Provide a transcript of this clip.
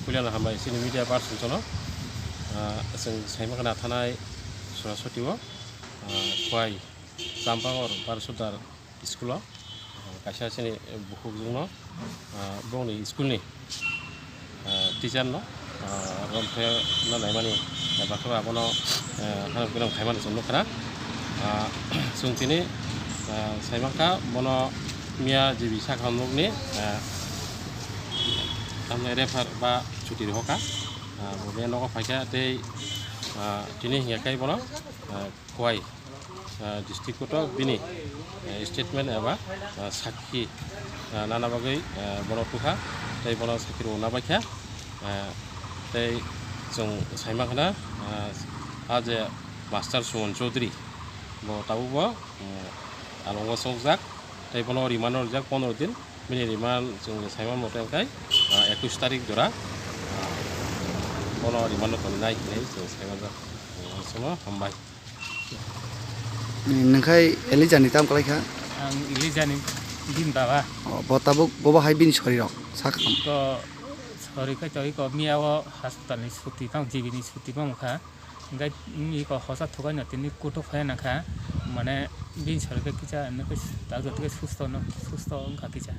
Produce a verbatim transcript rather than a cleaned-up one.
Puilano hambai chini media person jono, ah, chwng saima khna thanai Suraspati o, ah, Khowai Champangor Bharat Sudar school o, ah, kaisa chini bukhuk jwngno, ah, bongni school ni, ah, teacher no, ah, romthe no naimani, eba khe abono, ah, hanok pinok khaimani chwng nukha. Ah, chwng tini, ah, saimangkha bono miya G B sakha nukni, ah, tamni refer ba chuti rohorkha. Ah, bo be nogo phaikha tei, ah, tini hinkhe bono, ah, Khowai, ah, district court o bini, ah, statement eba, ah, sakhi, ah, nana bagwi, ah, bono tukha tei bono sakhi rwna baikha. Ah, tei chwng saima khna, ah, a je Master Suman Chaudhary bo tabukbo, um, alongo chokjak tei bono remand rwjak pondro din. Bini remand chwng saima mote hwnkhe, ah, ekush tarik jora, ah, bono remand tongnai hinwi chwng saimajak. Chwngno hambai. Nungkhai Elijah ni tam kwlai kha? Ang Elijah ni bini baba. O, bo tabuk bobo hai bini sori rok sak. To sori khai to iko miya o hospital ni chuti tang, G B ni chuti tang kha. Hingke iko hosa thukaino tini kutuk phai nangkha, mane bini sori khe kisa, nokhe ta joto khe susto no, susto wngkha kisa.